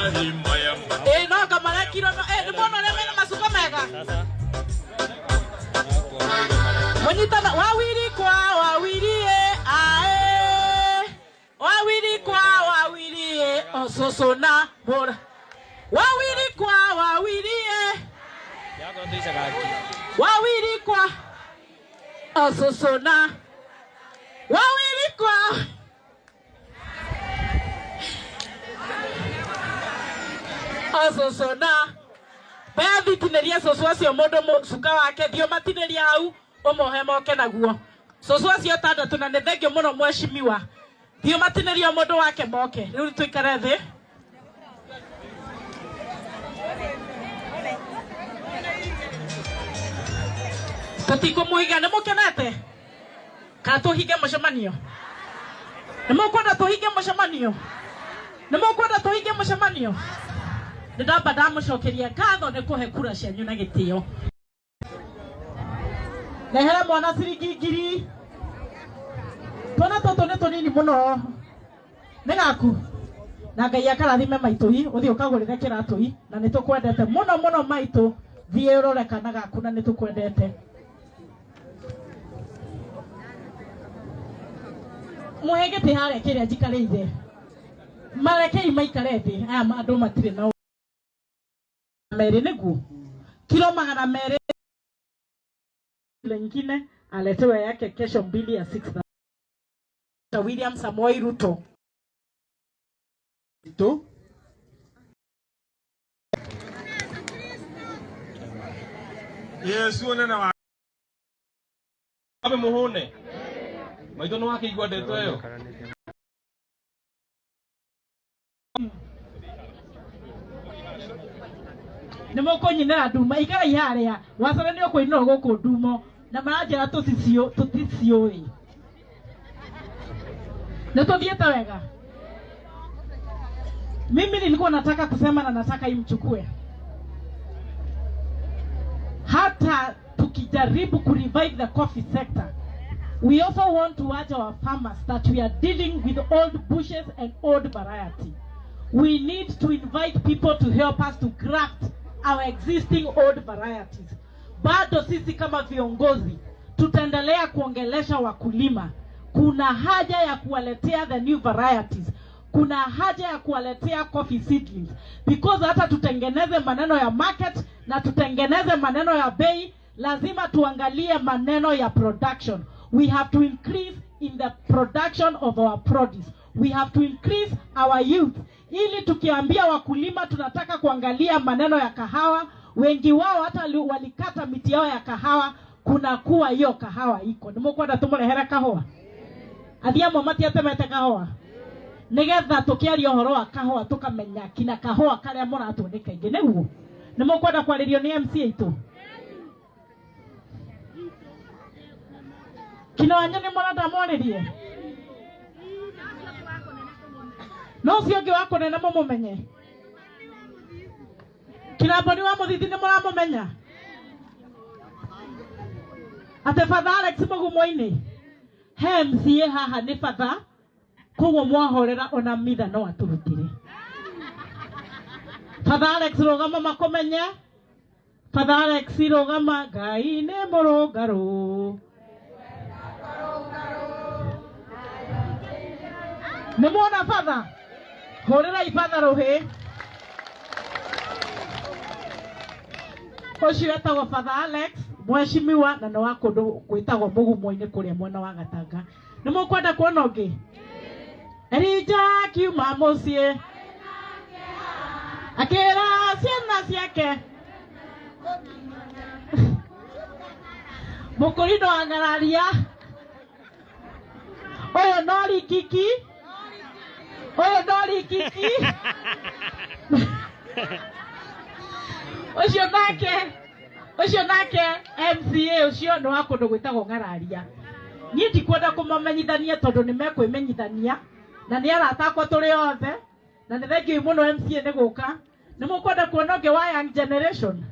Ĩ no anga marekirwo no ĩ nĩ muona ũrĩa mena macuka mega. Mũnyitana wawiri kwa wawiri ĩ ae wawiri kwa wawiri ĩ ũcũcũ na mũra wawiri kwa wawiri ĩ wawiri kwa ũcũcũ na wawiri kwa ũcũcũ na bethi tinĩria cũcũ acio mũndũ cuka wake thiĩ ũmatinĩrie hau ũmohe moke naguo cũcũ acio atandatũ na nĩ thengio mũno mweshimiwa thiĩ ũmatinĩrie o mũndũ wake moke rĩu tũikare thĩ. Tũtikũmũhiga nĩ mũkenete kana tũhinge mũcemanio? Nĩ mũkwenda tũhinge mũcemanio? Nĩ mũkwenda tũhinge mũcemanio? Nĩ ndamba ndamũcokeria ngatho nĩ kũhe kura cianyu na gĩtĩo. Rehera mwana ciringi ngiri. Twana tũtũ nĩ tũnini mũno. Nĩ gaku. Na Ngai akarathime maitũi, ũthiĩ ũkagũrĩre kĩratũi, na nĩ tũkwendete mũno mũno maitũ. Thiĩ ũrore kana gaku na nĩ tũkwendete. Mũhe gĩtĩ harĩa kĩrĩa njikarĩire. Marekei maikare thĩ, aya andũ matirĩ na merĩ nĩguo kilo 200 lengine aletewe yake kesho mbili ya 6,000. William Samoei Ruto. Tu. Yesu nene wa abe muhune maitho nĩ wakĩigua ndeto ĩyo. Nĩ mũkũnyinĩra nduma ikarai harĩa wacana nĩ ũkũinĩrwo gũkũ ndumo na maranjĩra tũticiũĩ nĩ tũthiĩte wega. Mimi nilikuwa nataka kusema na nataka imchukue hata tukijaribu ku revive the coffee sector, we also want to urge our farmers that we are dealing with old bushes and old variety. We need to invite people to help us to graft our existing old varieties. Bado sisi kama viongozi tutaendelea kuongelesha wakulima. Kuna haja ya kuwaletea the new varieties. Kuna haja ya kuwaletea coffee seedlings because hata tutengeneze maneno ya market na tutengeneze maneno ya bei, lazima tuangalie maneno ya production. We have to increase in the production of our produce. We have to increase our youth ili tukiambia wakulima tunataka kuangalia maneno ya kahawa, wengi wao hata walikata miti yao ya kahawa, kuna kuwa hiyo kahawa iko. Nĩ mũkwenda tũmũrehere kahũa? Athiĩ amwe matiatemete kahũa nigetha tukiaria ũhoro wa kahũa tukamenya kina kahũa karĩa mũratua nĩ kaingĩ. Nĩguo nĩ mũkwenda kwarĩrio nĩ MC aitũ kina wanyu nĩ mũrenda mwarĩrie no ũcio ũngĩ wa kũnene mũmũmenye Kiramboni wa Mũthithi nĩ mũramũmenya atĩ Father Alex Mũgumo-inĩ he MCA haha nĩ batha koguo mwahorera ona mitha no atũrutire. Father Alex rũgama makũmenye. Father Alex rũgama, Ngai nĩ mũrũngarũ. Nĩ muona Father? Hũrĩrai Father rũhĩ. Ũcio etagwo Father Alex mweshimiwa na nĩ wa kũndũ gwĩtagwo Mũgumo-inĩ kũrĩa mwena wa Gatanga. Nĩ mũkwenda kuona ũngĩ? Elija akiuma mũciĩ akĩra ciana ciake mũkũrinũ wa ng'araria ũyũ no rikiki ũyũ no rikiki ũcio nake ũcio nake MCA ũcio nĩ wa kũndũ gwĩtagwo ng'araria. Niĩ ndikwenda kũmamenyithania tondũ nĩ mekwĩmenyithania na nĩ arata akwa tũrĩ othe na nĩ thengiũ mũno MCA nĩ gũka. Nĩ mũkwenda kuona ũngĩ wa young generation?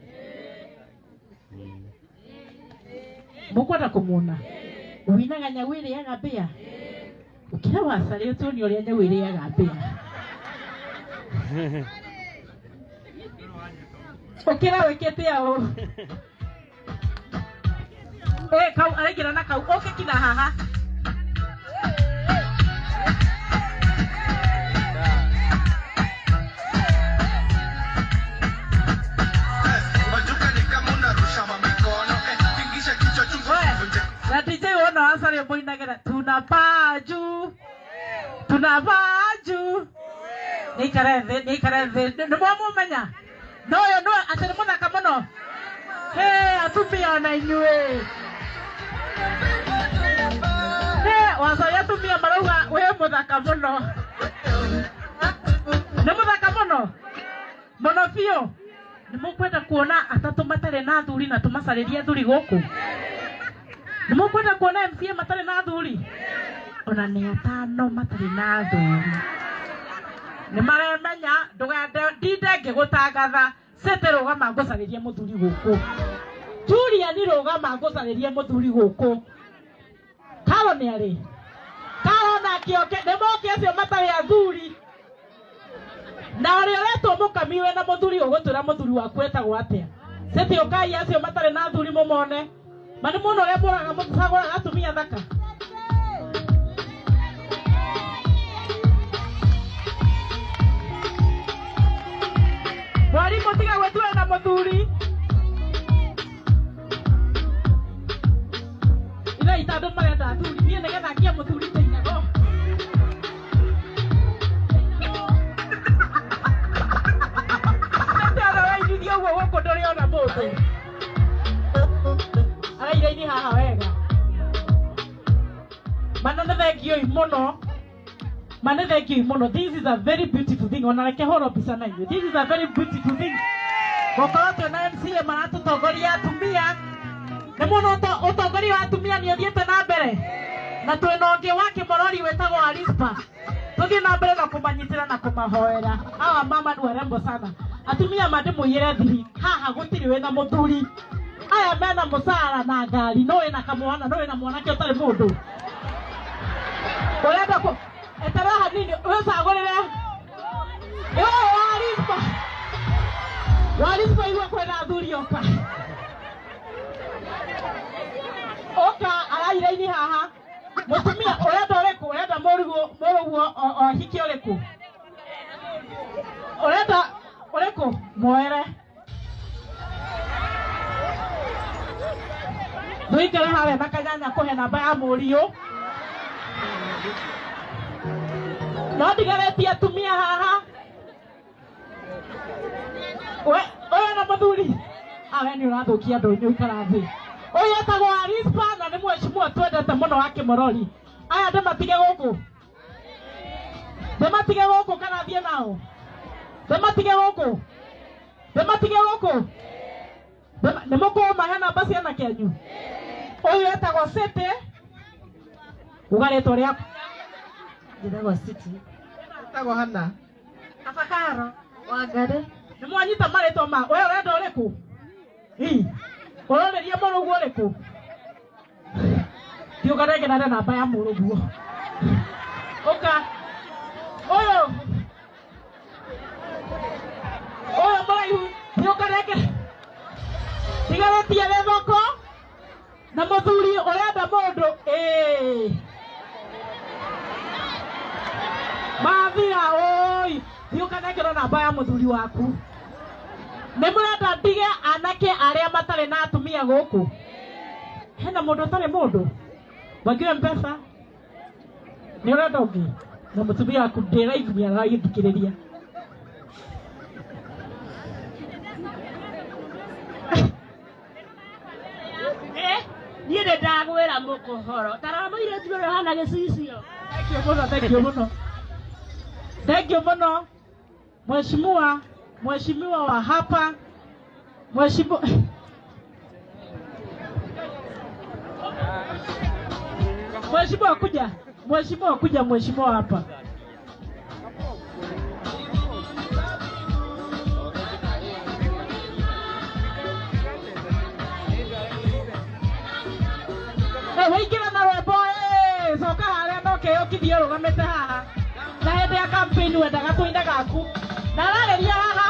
Mũkwenda kũmuona? Winaga nyau ĩrĩaga mbĩa? Ũkĩra wacarĩ ũtuonie ũrĩa nyau ĩrĩaga mbĩa. Ũkĩra wĩkĩte ũũ. Eh, kau araingĩra na kau ũke kinya haha. Majuka ni kama unarusha mamikono tingisha kichwa chungu We, vunje na DJ wona wacaria mũinagĩra tunapaa juu tunapaa juu nĩikare thĩ nĩikare thĩ nĩ mwamũmenya no ũyũ nĩwe atĩ nĩ mũthaka mũno. Hey, atumia ona inyuĩ. Hey, wacaria atumia marauga wĩ mũthaka mũno nĩ mũthaka mũno mũno biũ nĩ mũkwenda kuona atatũ matarĩ na athuri na tũmacarĩrie athuri gũkũ nĩ mũkwenda kuona MCA matarĩ na athuri ona nĩ atano matarĩ na athuri nĩ maremenya ndũgende ndinde ngĩgũtangatha cĩtĩ rũgama ngũcarĩrie mũthuri gũkũ Julian rũgama ngũcarĩrie mũthuri gũkũ Karo nĩ arĩ Karo nake oke nĩ moke acio matarĩ athuri na ũrĩa ũretwo mũkami wĩna mũthuri ũgũtwĩra mũthuri waku etagwo atĩa cĩtĩ ũkai acio matarĩ na athuri mũmone ma nĩ mũno ũrĩa mũraga mũcagũraga atumia thaka mwarimũ tiga gwĩtua na mũthuri ithe itandũ marenda athuri niĩ nĩgetha ngie mũthuri ndĩinago Nĩtĩothe wainithia ũguo gũkũ ndũrĩ ona mũndũ arairaini haha wega mana nĩ thengiũi mũno ma nĩ thengiũi mũno. This is a very beautiful thing ona reke hũrwo mbica na inyuĩ. This is a very beautiful thing gũkorwo twĩna MCA maratũtongoria atumia nĩ mũno ũtongoria wa atumia nĩ ũthiĩte na mbere na twĩna ũngĩ wa kĩmorori wĩtagwo Arispa tũthiĩ na mbere na kũmanyitĩra na kũmahoera hawa mama ni warembo sana atumia mandĩmũiyĩre thiri haha gũtirĩ wĩna mũthuri aya mena mũcara na ngari no wĩna kamwana no wĩna mwanake ũtarĩ mũndũ ũrenda kũ eterera hanini wĩcagũrĩre Warispa Warispa igua kwĩna athuri oka oka arairaini haha mũtumia ũrenda ũrĩkũ ũrenda mũrũguo mũrũguo ohiki ũrĩkũ ũrenda ũrĩkũ muoere ndũikare harĩa na kanyanya kũhe namba ya mũriũ no ndigeretie atumia haha we ũyũ na mũthuri awe nĩ ũrathũkia ndũnyũ ikara thĩ ũyũ etagwo Arispa na nĩ mheshimiwa twendete mũno wa Kĩmorori aya ndĩmatige gũkũ ndĩmatige gũkũ kana thiĩ nao ndĩmatige gũkũ ndĩmatige gũkũ nĩ mũkũmahe namba ciana kĩanyu ũyũ etagwo City uga rĩtwa rĩaku Njĩtagwo City. Njĩtagwo Hana. Abakaro. Wangari. Nĩ mwanyita marĩtwa ma we ũrenda ũrĩkũ ii ũrorĩria mũrũguo ũrĩkũ thiũka nengerane namba ya mũrũguo ũka ũyũ ũyũ mũraihu thiũka nengere tigarĩtie wĩ thoko na mũthuri ũrenda mũndũ ĩĩ mathira oi thiũka nengerwo namba ya mũthuri waku nĩ mũrenda ndige anake arĩa matarĩ na atumia gũkũ hena mũndũ ũtarĩ mũndũ mwangiwe mpesa nĩ ũrenda ũngĩ na mũtumia waku ndĩraigua aragĩthikĩrĩria Niĩ nĩ ndagwĩra mũkũhoro tarora mũirĩtu ũrĩa ũhana gĩcicio. Thank you mũno, thank you mũno. Thank you mũno. Mheshimiwa, mheshimiwa wa hapa, mheshimiwa Mheshimiwa kuja, mheshimiwa kuja, mheshimiwa hapa. Waingĩra na rwĩmbo coka harĩa no kĩyũkithie ũrũgamĩte haha na hĩndĩ ya campaign wendaga tũine gaku na ararĩria haha